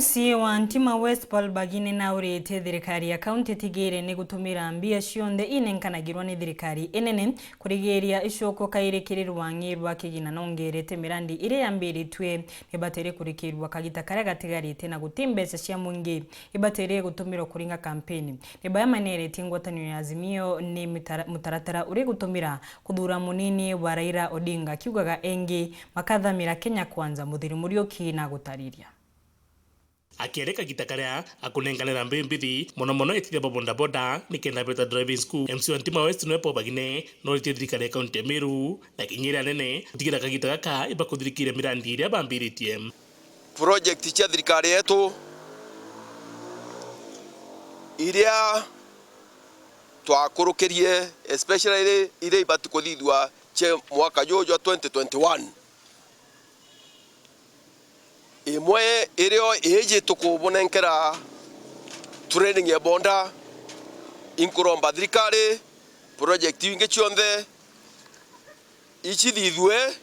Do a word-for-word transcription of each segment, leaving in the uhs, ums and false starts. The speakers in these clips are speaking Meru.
C E O wa Ntima West Paul Bagine naurite thirikari ya kaunti itigire ni gutumira mbia cionthe inenkanagirwa ni thirikari inene kurigiria icoko kairi kiri rwang'i rwa kigina nongerete mirandi iria yambiritue ni batiri kurikirwa kagita karia gatigarite na guti mbeca cia mwingi ibatiri gutumirwa kuringa kampeni. Ni baya maneretie ngwataniro ya Azimio ni mitara-, mutaratara uri gutumira kuthura munini wa Raila Odinga, akiugaga engi makathamira Kenya Kwanza. Muthiri Muriuki na gutariria. Akiari kagita karia akunenkanira mbi mbithi, mono mono itithia ba bodaboda, nikenda beta driving school. M C wa Ntima West niwe Paul Bagine, noritie thirikari ya kaunti ya Meru, na kinya iria nene, gutigira kagita gaka ibakuthirikiria mirandi iria bambiritie. Project cia thirikari yetu iria twakurukirie, especially iria ibati kuthithua cia mwaka juju jwa twenty twenty-one. Imwe irio iji tukubunenkera training ya bonda, inkuromba thirikari project ingi cionthe icithithue,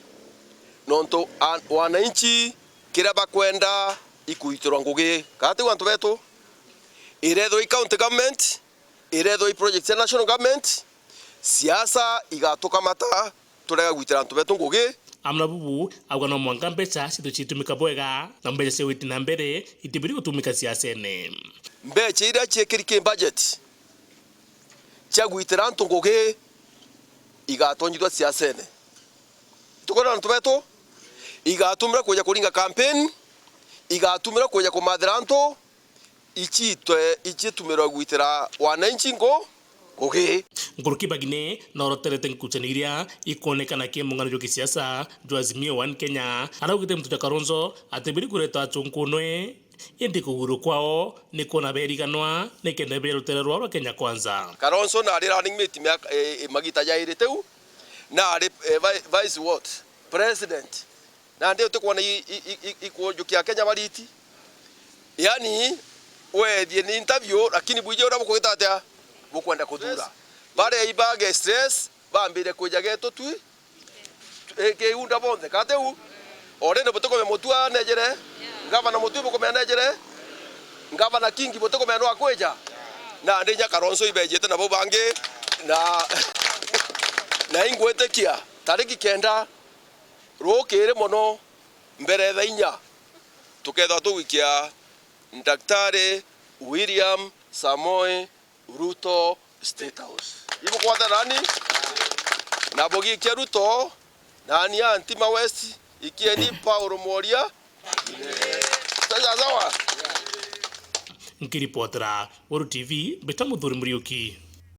nontu a-, wananchi kiria bakwenda ikuitirwa ngugi. Kana tiu antu betu? Irethirwa i county government, irethirwa i project cia national government, siasa igatukamata, turega gwitira antu betu ngugi. Amna bubu auga no mwanka mbeca citwe citumika bwega, na mbeca cia gwiti na mbere itibiri gutumika siasene. Mbeca iria ciikiri ki budget cia gwitira antu ngugi igatonyithua siasene. Tukwona antu betu, igatumirwa kuja kuringa campaign, igatumirwa kuja kumathira antu, ichitwe ichitumirwa gwitira wananchi ngu-, ngugi. Nkuruki Bagine noroterete nkucanio iria ikwonekana ki mung'ano jwa gisiasa jwa Azimio One Kenya, araugite muntu ja Kalonzo atibiri kureta achunkunwe, indi kuguru kwao ni kwona beriganwa nikenda bia rutere rwao rwa Kenya Kwanza. Kalonzo nari running mate miaka, eh, eh, magita jairi tiu, nari, eh, vi-, vice what? President. Nandi utikwona i, i, i, i, ikunjukia Kenya bariti. Yani, wethie ni interview, lakini bwije uria bukugita atia? Bukwenda kuthura. Baria ibage stress, bambire kwija getu twi, eh, kiunda bonthe. Kana tiu? Already butikumenya Mutua nejere, gavana Mutui bukumenya nejere, gavana Kingi butikumenya nwa kwija. Nandi inya Kalonzo ibejite nabo bangi, na, na ingwitikia tariki kenda rukiri mono, mbere ya thaa inya, tukethirwa tugwikia Daktari William Samoei Ruto State House. Ibukwata nani? Na bugikia Ruto, nani ya Ntima West, ikieni Paul Mworia. Sawa sawa. Nkiripotera Weru T V, mbita Muthuri Muriuki.